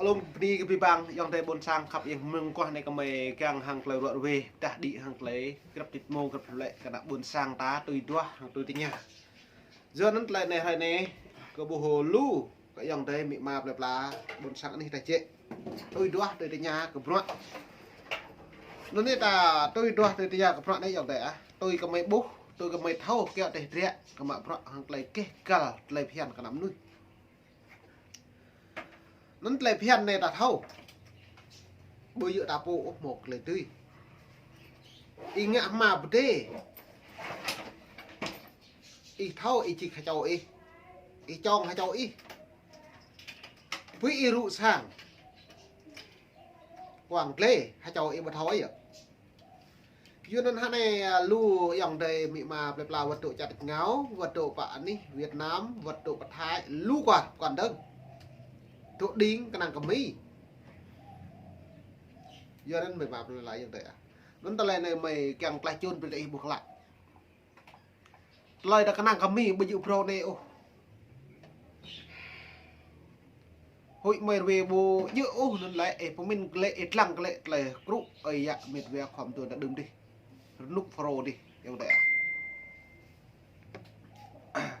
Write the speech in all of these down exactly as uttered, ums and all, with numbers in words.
Lŏm bơni kơ abih bang ayŏng adơi ƀôn sang khăp, ayŏng mơ̆ng kuah anai kơmơi kiăng hăng tơlơi ruă ruê, tah đĭ hăng tơlơi grăp tĭt mông grăp lĕ kơ ană ƀôn sang ta tui duah hăng tui tơña. Yua anŭn tơlơi anai hrơi anai kơ ƀuh lu kơ ayŏng adơi amĭ ama plơi pla ƀôn sang anih ta jĕ tui duah tui tơña kơ bruă. Anŭn anai ta tui duah tui tơña kơ bruă anai ayŏng adơi ah. Tui kơmơi ƀuh, tui kơmơi thâo kiaŏ tơdră kơ mă bruă hăng tơlơi keh gal tơlơi phiăn kơ ană mơnuih. Anŭn tơlơi phiăn anai ta thâo. Ƀu djơ̆ ta pô ôh mơ̆ tơlơi tui. Ih ngă hmua pơdai. Ih thâo ih čih hơčâo ih. Ih čong hơčâo ih. Ƀu ih rŭ sang. Quảng Lê hơčâo ih ƀu thâo ih yơh. Yua anŭn hă anai, a, lu ayŏng adơi amĭ ama plơi pla wơ̆t dŏ čar tač rơngiao, wơ̆t dŏ pơ anih Việt Nam, wơ̆t dŏ pơ Thái, lu kuah kŏn dơ̆ng. Dŏ đing kơnang kơ Mi. Yua anŭn amĭ ama plơi pla ayŏng adơi ah. Anŭn tơlơi anai mơi kiăng klaih čun ƀing ih ƀuh klă. Tơlơi ta kơnang kơ Mi ƀu djơ̆ phrâo anai ôh. Huĭ mơi ruê ƀu djơ̆ ôh anŭn lĕ, ih pơmĭn glaĭ, ih lăng glaĭ tơlơi krŭ, ơi yă mĕt wa khŏm tuan ta đưm dih. Rơnŭk phrâo dih, ayŏng adơi ah.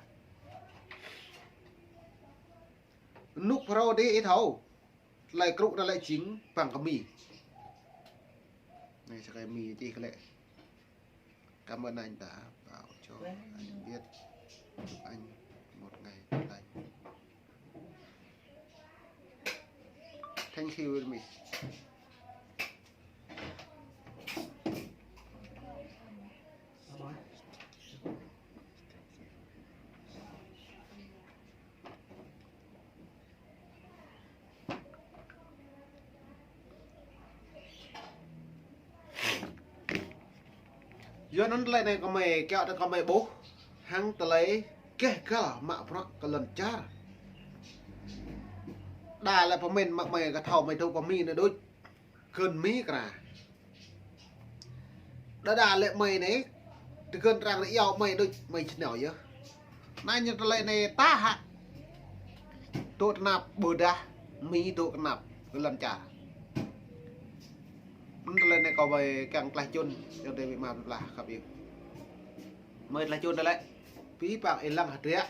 Rơnŭk phrâo dih ih thâo. Tơlơi krŭ ta lĕ jing păng kơ Mi. Anai sa kơi Mi čih glaĭ. Cảm ơn anh đã bảo cho anh biết chúc anh một ngày tốt lành. Thank you very much. Yua anŭn tơlơi anai kơmơi kiaŏ tơ kơmơi ƀuh hăng tơlơi keh gal mă bruă kơ lŏn čar. Đa lĕ pơmĭn mă mơi kơ thâo mơi dŏ pơ Mi anai đôč. Gơ̆n Mi kra. Đơđa lĕ mơi anai, tơgơ̆n arăng rơiâo mơi đôč mơi čơnao yơh. Anai ñu tơlơi anai ta hă. Dŏ tơnap ƀôdah Mi dŏ tơnap kơ lŏn čar. Anŭn tơlơi anai kâo ƀai kiăng klaih čun, ayŏng adơi amĭ ama plơi pla khăp yơh. Mơi klaih čun tơlơi. Pi păng ih lăng hơdră.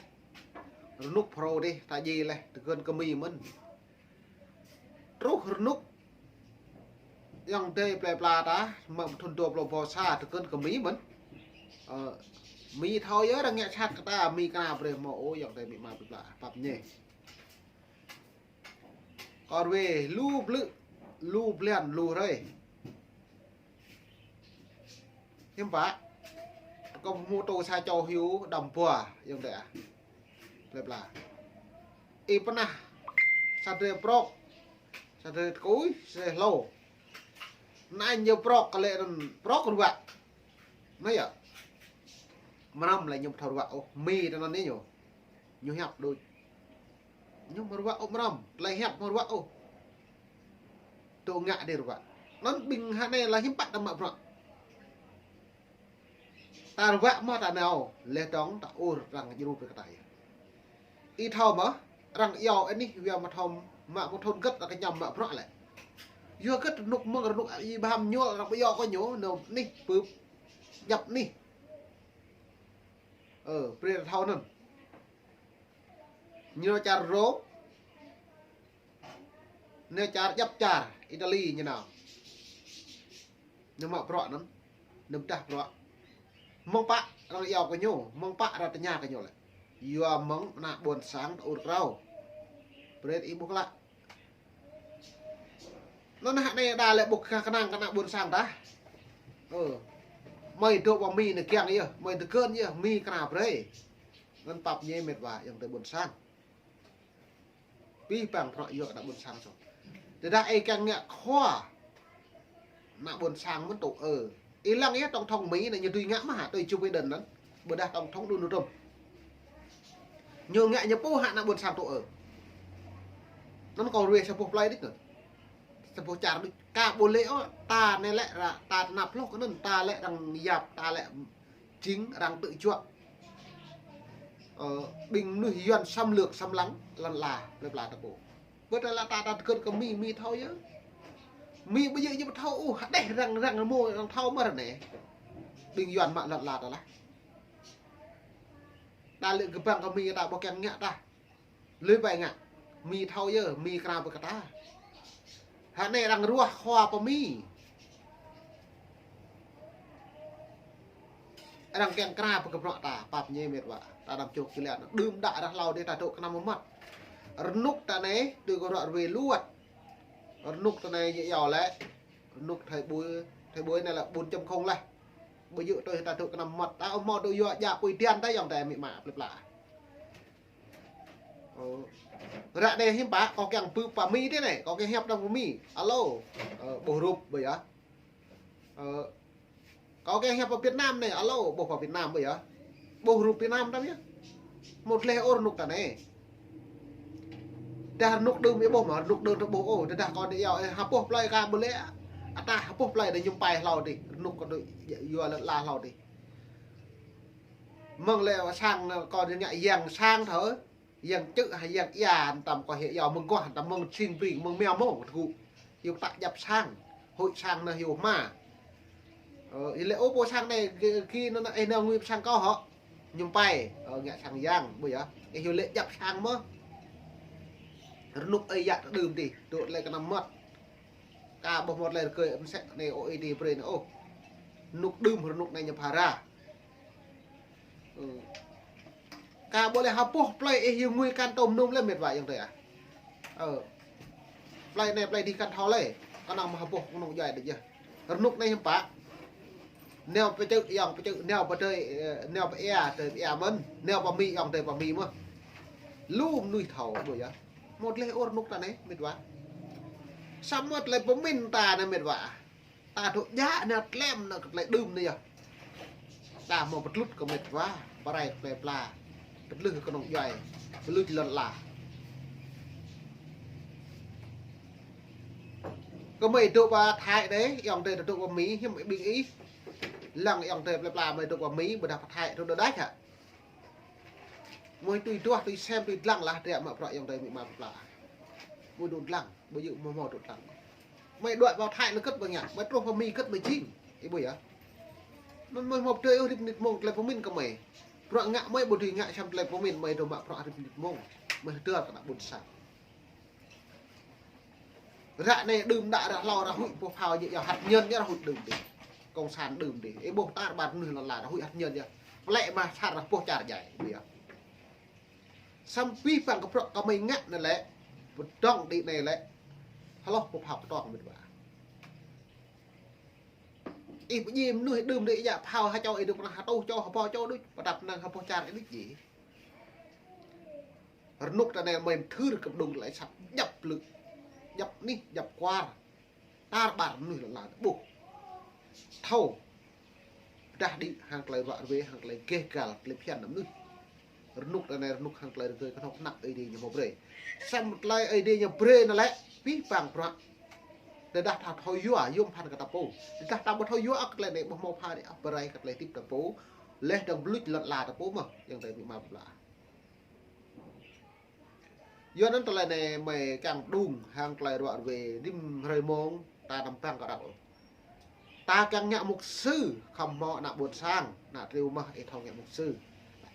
Rơnŭk phrâo dih, ta djai laih, tơgơ̆n kơ Mi mơ̆n. Truh rơnŭk ayŏng adơi plơi pla ta, mơ̆ng thŭn dua pluh boh sa tơkơ̆n kơ Mi mơ̆n. Ơ, Mi thâo yơh arăng ngă sat kơ ta, Mi kơna brơi mơ̆ ôh ayŏng adơi amĭ ama plơi pla, pap ñe. Kơ ruê lu blư̆, lu blan, lu hrơi. Hiư̆m pă. Kơ mô tô sa čô hyu đăm bua, ayŏng adơi ah. Plơi pla. Ih pơnah. Sa drơi prŏk. Sa drơi tơkuih, sa drơi hlô. Anai ñu prŏk kơ lĕ anŭn prŏk ruă. Anai yơh. Mơnam lĕ ñu ƀu thâo ruă ôh. Mi tơ anŭn anai ñu. Ñu hiăp đôč. Ñu ƀu ruă ôh mơnam. Tơlơi hiăp ƀu ruă ôh. Dŏ ngă dêh ruă. Anŭn ƀing hă anai lĕ hiư̆m pă ta mă bruă. Ta ruă mơ̆ ta nao, laih dơ̆ng ta ur arăng djru brơi kơ ta yơh. Ih thâo mơ̆, arăng iâu anih, wia mơ̆ thâo mă mơ̆ thun gĕt arăng kơñăm mă bruă lĕ. Yua gĕt rơnŭk mơ̆ng rơnŭk ih ƀu hăm ñuăl arăng ƀu iâu kơ ñu, nao anih, pưp, djăp anih. Ơ, brơi ta thâo anŭn. Ñu nao čar Rôm, nao čar djăp čar Itali ñu nao. Ñu mă bruă anŭn, ñu pơdah bruă. Mơ̆ng pă arăng iâu kơ ñu, mơ̆ng pă arăng tơña kơ ñu lĕ. Yua mơ̆ng ană ƀôn sang ta ur krao. Brơi ih ƀuh klă. Anŭn hă anai đa lĕ ƀuh kơ kơnang kơ ană ƀôn sang ta. Ơ. Mơi dŏ pơ Mi anai kiăng yơh, mơi tơgơ̆n yơh, Mi kơna brơi. Anŭn pap ñe mĕt wa ayŏng adơi ƀôn sang. Pi păng prŏk yua kơ ană ƀôn sang sô. Tơdah ih kiăng ngă khua ană ƀôn sang mơ̆n tŭ ơ. Ih lăng yơh tổng thống Mi anai ñu dưi ngă mơ̆ hă, tui Joe Biden anŭn. Ƀôdah tổng thống Donald Trump. Ñu ngă ñu pô hă ană ƀôn sang tŭ ơ. Anŭn kâo ruai sa boh plơi đôč anŭn. Sa boh čar đôč. Ka ƀu lĕ ôh, ta anai lĕ ră, ta tơnap hloh kơ anŭn, ta lĕ arăng yap, ta lĕ jing arăng tơjuă. Ơ, ƀing mơnuih Yuan xâm lược, xâm lăng, lăn ala, plơi pla ta pô. Bơ ta lăi ta, ta tơgơ̆t kơ Mi, Mi thâo yơh. Mi ƀu djơ̆ ñu ƀu thâo ôh, hơđeh arăng, arăng rơmô, arăng thâo mơ̆ ră anai. Ƀing Yuan mă lŏn ala ta lah. Ta lĕ kơƀang kơ Mi ta ƀu kiăng ngă tah. Lui ƀai ngă. Mi thâo yơh, Mi krao pơ kơ ta. Hă anai arăng ruah khua pơ Mi. Arăng kiăng krao pơ kơ bruă ta, pap ñe met wa. Ta anăm čŏk či lĕ. Đưm đă ră hlâo dih ta dŏ kơnăm mơmŏt. Rơnŭk ta anai, tui kơ ră ruai luăt. Rơnŭk ta anai ñu iâu lĕ. Rơnŭk thời buổi, thời buổi anai lĕ bốn chấm không lah. Ƀu djơ̆ tui ta dŏ kơnăm mơmŏt. Ta ƀu hmâo dŏ yua djă apui tian ta ayŏng adơi amĭ ama plơi pla. Ơ. Ră anai hiư̆m pă, kâo kiăng pơpă Mi dih anai, kâo kiăng hiăp dong pơ Mi. Alo. Ơ, ƀuh rup ƀơi yơh. Ơ. Kâo kiăng hiăp pơ Việt Nam anai, alo, ƀuh pơ Việt Nam ƀơi yơh. Ƀuh rup Việt Nam ta yơh. Một leh ôr rơnŭk ta anai. Tơdah rơnŭk đưm ih ƀuh mơ̆, rơnŭk đưm ta ƀuh ôh, tơdah kâo dŏ iâu, ơ, hơpuh plơi ka ƀu lĕ, ata hơpuh plơi đa mơñum pai hlâo dih, rơnŭk kâo dŏ yua lŏn ala hlâo dih. Mơ̆ng lĕ sang anai kâo dŏ ngă yang sang thơ, yang čư̆ hă yang ia, tăm kâo hĕ iâu mơguah, tăm mơ̆ng sing bring, mơ̆ng meo mơ̆ng tơgŭ. Hiu pơtă djăp sang, hơi sang anai hiu hma. Ơ, ih lĕ ôh pô sang anai, ki, ki anŭn, ơ, ih nao ngui pơ sang kâo hŏ. Mơñum pai, ơ, ngă sang yang, ƀơi yơh. Ih hiu lĕ djăp sang mơ̆. Rơnŭk ơi yă ta đưm dih, dŏ tơlơi kơnăm mơmŏt. Ka ƀuh mơmŏt tơlơi rơgơi mơsĕ anai ôh ih dih brơi anai ôh. Rơnŭk đưm rơnŭk anai ñu phara. Ơ. Ka ƀu lĕ hơpuh plơi ih yua ngui kăn tŏm num lĕ met wa ayŏng adơi ah. Ơ. Plơi anai plơi dih kăn thâo lĕ. Kơnơ̆ng mơ̆ hơpuh kơnơ̆ng djuai đôč yơh. Rơnŭk anai hiư̆m pă. Nao pơ čư̆ ayŏng pơ čư̆, nao pơ adơi, ơ, nao pơ ia adơi pơ ia mơ̆n, nao pơ Mi ayŏng adơi pơ Mi mơ̆n. Lu mơnuih thâo ƀơi yơh. Một leh ôr rơnŭk ta anai met wa. Samơ̆ tơlơi pơmĭn ta anai met wa. Ta dŏ djă nao tlem nao kơ tơlơi đưm anai yơh. Ta hmâo pơtlŭt kơ met wa, pơrai plơi pla, pơtlưh kơnơ̆ng djuai, pơluč lŏn ala. Kơmơi dŏ pơ Thái anai, ayŏng adơi ta dŏ pơ Mi, hiư̆m ƀing ih. Lăng ayŏng adơi plơi pla mơi dŏ pơ Mi, ƀôdah pơ Thái, dŏ đôč đôč hă. Mơi tui duah, tui sem, tui dlăng lah, drei mă bruă ayŏng adơi amĭ ama plơi pla. Mơi dŏ dlăng, ƀu djơ̆ mơi hmâo dŏ dlăng. Mơi đuaĭ pơ Thái lĕ hơget mơi ngă, mơi truh pơ Mi hơget mơi jing. Ih ƀuh yơh. Anŭn mơi hmâo pơdơi ôh rĭm mơnit mông tơlơi pơmĭn kơ mơi. Bruă ngă mơi ƀu dưi ngă samơ̆ tơlơi pơmĭn mơi dŏ mă bruă rĭm mơnit mông. Mơi hơdơr kơ ană ƀôn sang. Ră anai đưm đă ră hlâo ră huĭ pô phao ñu yua hăt ñơn ñu ră huĭ đưm dih. Cộng sản đưm dih. Ih ƀuh tar ƀar mơnuih lŏn ala ră huĭ hăt ñơn ñu. Plĕ mă sar ră pô čar djai. Ƀuh yơh. Samơ̆ pih păng kơ bruă kơ mơi ngă anai lĕ. Pơdŏng đĭ anai lĕ. Hloh pô phao pơtŏng met wa. Ih pơdjai mơnuih đưm đĭ yă phao ha čô ih dŏ pơ anai ha tuh čô ha ƀô čô đôč. Pơdăp năng ha pô čar ih đôč djai. Rơnŭk ta anai mơi mơthưr kơ mơđung tơlơi sat djăp plư. Djăp anih, djăp kuar. Tar ƀar mơnuih lŏn ala ta ƀuh. Thâo. Pơdah đĭ hăng tơlơi ruă ruê, hăng tơlơi gêh gal, tơlơi phiăn ană mơnuih. Rơnŭk ta anai rơnŭk hăng tơlơi rơgơi kơnơ̆ng anăp Ơi Adai ñu hmâo brơi. Samơ̆ tơlơi Ơi Adai ñu brơi anai lĕ, pih păng bruă. Tơdah ta thâo yua, yôm phăn kơ ta pô. Tơdah ta ƀu thâo yua ôh kơ tơlơi anai ƀu hmâo pha đĭ ôh pơrai kơ tơlơi hơdip ta pô. Leh dơ̆ng pơluč lŏn ala ta pô mơ̆, ayŏng adơi amĭ ama plơi pla. Yua anŭn tơlơi anai mơi kiăng đung hăng tơlơi ruă ruê rĭm hrơi mông ta anăm păng kơ đăo. Ta kiăng ngă mục sư khŏm hmâo ană ƀôn sang, ană triu mơ̆ ih thâo ngă mục sư.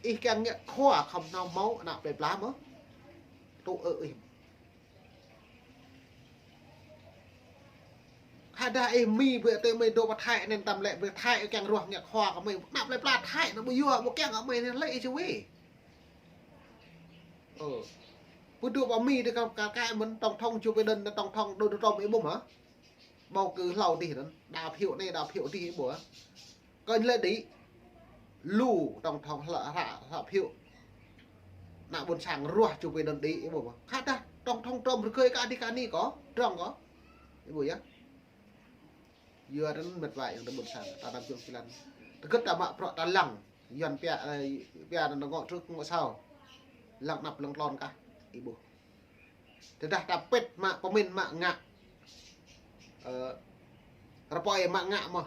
Ih kiăng ngă khua khŏm hmâo ană plơi pla mơ̆. Tŭ ư ih. Khă dah ih Mi ƀơi tơ mơi dŏ pơ Thái anŭn tăm lĕ ƀơi Thái kiăng ruah ngă khua kơ mơi. Ană plơi pla Thái anŭn ƀu yua ƀu kiăng kơ mơi anŭn lĕ ih čuê. Ơ. Pơdŏ pơ Mi dih kơ, kơ, kơ mơ̆n tổng thống Joe Biden, tổng thống Donald Trump ih ƀuh mơ̆. Bầu cử hlâo dih anŭn, đa phiếu anai, đa phiếu dih ih ƀuh. Kơnh lĕ đĭ. Lu tổng thống hlă, hlă, hlă phiếu. Ană ƀôn sang ruah Joe Biden đĭ ih ƀuh mơ̆. Khă dah tổng thống Trump rơgơi kơ adih kơ anih kơ, trong kơ. Ih ƀuh yơh. Yua anŭn met wa ayŏng adơi ƀôn sang, ta anăm čŏk či lăng. Tơgơ̆t ta mă bruă ta lăng. Yuan pia, ơ, pia anŭn ngŏ trước ngŏ sau. Lăng anăp lăng tlôn kah. Ih ƀuh. Tơdah ta pĭt mă pơmĭn mă ngă. Ơ, rơpơi mă ngă mơ̆.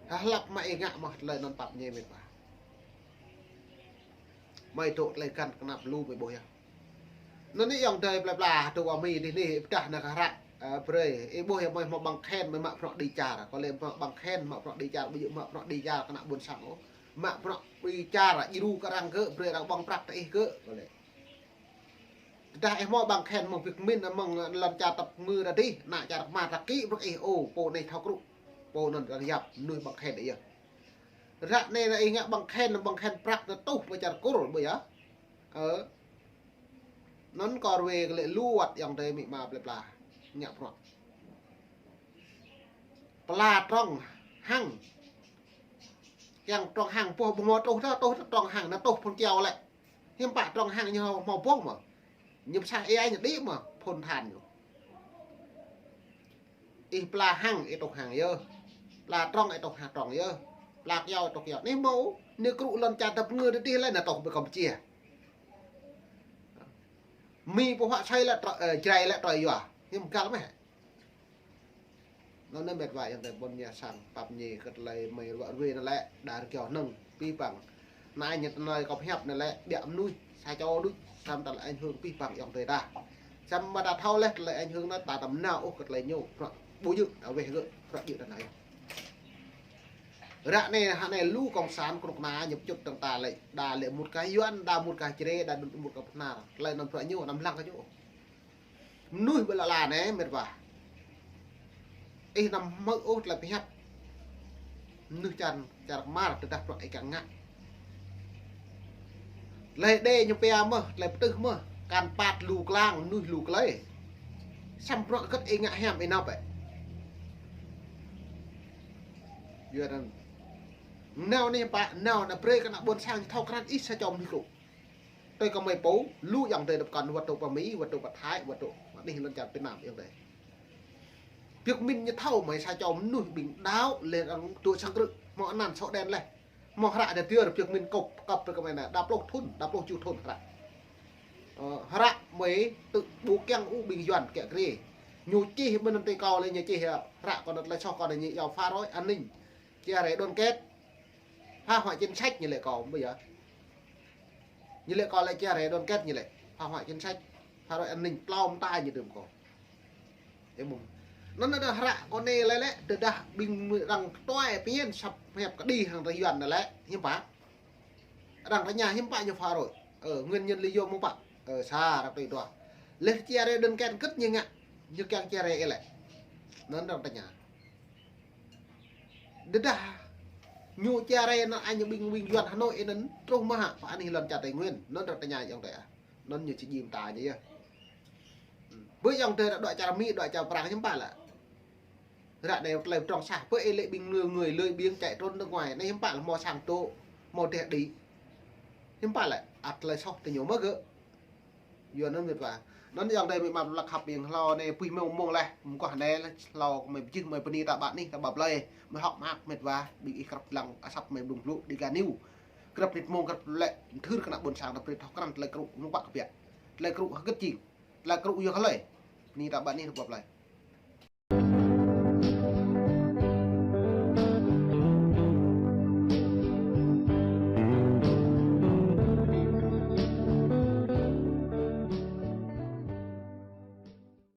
Hơhlăp mă ih ngă mơ̆ tơlơi anŭn pap ñe met wa. Mơi dŏ tơlơi găn kơnăp lu mơi ƀuh yơh. Anŭn anai ayŏng adơi plơi pla, tơ wa mi dih anai, pơdah anai kơ hră, ơ, brơi. Ih ƀuh yơh mơi hmâo ƀăng khen, mơi mă prŏng đĭ čar. Kâo lĕ mă ƀăng khen, mă prŏng đĭ čar, ƀu djơ̆ mă prŏng đĭ čar kơ ană ƀôn sang ôh. Mă prŏng đĭ čar, djru kơ arăng gơ̆, brơi arăng ƀơ̆ng prăk tơ ih gơ̆, kâo lĕ. Tơdah ih hmâo ƀăng khen mơ̆ng Việt Minh, mơ̆ng lŏn čar tăp ngư ta dih, ană čar kơmar ta kĭ brơi ih, ô, pô anai thâo krŭ. Pô anŭn arăng yap, mơnuih ƀăng khen ih yơh. Ră anai ih ngă ƀăng khen, ƀăng khen prăk anŭn tuh pơ čar Kur, ƀu yơh. Ơ. Anŭn kâo ruai kơ lĕ lu wơ̆t ayŏng adơi amĭ ama plơi pla. Ngă prŏng. Pla prŏng hăng. Kiăng prŏng hăng, boh ƀu hmâo tuh tơ, tuh tơ prŏng hăng, anŭn tuh phun kiao lĕ. Hiư̆m pă prŏng hăng ñu hmâo boh mơ̆. Ñu pơsah ih ai ñu đĭ mơ̆, phun than ñu. Ih pla hăng, ih tuh hăng yơh. Pla prŏng, ih tuh hăng prŏng yơh. Pla kiao, ih tuh kiao. Anai hmâo, anai krŭ lŏn čar tăp ngư ta dih lĕ anŭn tuh ƀơi Kampuchia. Mi pơhuă asơi lĕ trŏ-, ơ, Jrai lĕ trŏ yua. Hiư̆m găl mơ̆. Anŭn anai met wa ayŏng adơi ƀôn ñu sang pap ñu kơ tơlơi mơi ruă ruai anŭn lĕ, đa rơkiao hnơ̆ng pih păng. Anai ñu tơlơi kâo pơhiăp anŭn lĕ, ƀiă mơnuih, sa čô đôč, samơ̆ tơlơi ảnh hưởng pih păng ayŏng adơi ta. Samơ̆ ta thâo lĕ tơlơi ảnh hưởng anŭn ta tăm nao ôh kơ tơlơi ñu, prŏng ƀu djơ̆, ta weh gơ̆, prŏng djơ̆ ta nao. Ră anai, hă anai lu cộng sản kơnuk kơna ñu pơčŭt tơ̆ng ta lĕ, đa lĕ mŭt kơ Yuan, đa mŭt kơ Jrai, đa mŭt kơ Bahnar. Tơlơi anŭn prŏng ñu, anăm lăng kơ ñu. Mơnuih ƀơi lŏn anai, met wa. Ih anăm hmư̆ ôh tơlơi pơhiăp. Mơnuih čar, čar kơmar, tơdah prŏng ih kiăng ngă. Tơlơi đe ñu pia mơ̆, tơlơi pơtưh mơ̆, kăn pat lu klang, mơnuih lu tơlơi. Samơ̆ prŏng kơ̆t ih ngă hiam ih nao pĕ. Yua anŭn. Nao anai pă, nao anŭn brơi kơ ană ƀôn sang thâo krăn ih sa čô mơnuih krŭ. Tui kơ mơi pô, lu ayŏng adơi dŏ pơkŏn wơ̆t dŏ pơ Mi, wơ̆t dŏ pơ Thái, wơ̆t dŏ pơ anih lŏn čar Việt Nam ayŏng adơi. Việt Minh ñu thâo mơi sa čô mơnuih ƀing đaŏ lĕ arăng dŏ sang krư̆, hmâo anăn sổ đen lĕ. Hmâo hră đa dơ̆ Việt Minh kŏp, kŏp brơi kơ mơi anai, đa pluh thŭn, đa pluh čô thŭn hră. Ơ, hră mơi tŭ ƀu kiăng ôh ƀing Yuan kiă kriê. Ñu čih ƀơi anŭn tơ kâo lĕ ñu čih, ơ, hră kâo anŭn tơlơi soh kâo anai ñu iâu phá rối an ninh. Chia rẽ đoàn kết. Phá hoại chính sách ñu lĕ kâo, ƀu djơ̆. Ñu lĕ kâo lĕ chia rẽ đoàn kết ñu lĕ. Phá hoại chính sách. Phá rối an ninh, tlâo mơta ñu đưm kâo. Ih ƀuh. Anŭn anai dah hră kâo anai lĕ lĕ, tơdah ƀing arăng tuai pơñen săp hiăp kơđi hăng tơ Yuan anŭn lĕ, hiư̆m pă. Arăng tơña hiư̆m pă ñu phá rối. Ơ, nguyên nhân lý do mơ̆ng pă. Ơ, sa arăng tui dua. Lĕ chia rẽ đoàn kết kơ̆t ñu ngă. Ñu kiăng chia rẽ ih lĕ. Anŭn arăng tơña. Tơdah ñu chia rẽ anŭn, añ ƀing, ƀing Yuan Hà Nội anŭn truh mơ̆ hă, pơ anih lŏn čar Tây Nguyên, anŭn arăng tơña ayŏng adơi ah. Anŭn ñu či djim ta ñu yơh. Bơ ayŏng adơi dŏ čar Mi, dŏ čar Prang hiư̆m pă lĕ. Ră anai tơlơi prŏng sah, bơ ih lĕ ƀing người, người lười biếng chạy trốn nước ngoài, anai hiư̆m pă lĕ hmâo sang tŏ, hmâo teh đĭ. Hiư̆m pă lĕ, ăt tơlơi soh tơ ñu mơ̆ gơ̆. Yua anŭn met wa. Anŭn ayŏng adơi amĭ ama plơi pla khăp ƀing hlâo anai puih mông mông leh. Mơguah anai leh hlâo kơ mơi pơjing mơi bơni ta ƀă anih ta ƀă plơi. Mơi hŏk mơak met wa. Ƀing ih krăp lăng asăp mơi blung blŭ Dega News. Krăp nit mông krăp lĕ thưr kơ ană ƀôn sang ta brơi thâo krăn tơlơi krŭ mơ̆ng pă kơ biă. Tơlơi krŭ hơgĕt jing. Tơlơi krŭ yua kơ hlơi. Bơni ta ƀă anih ta ƀă plơi.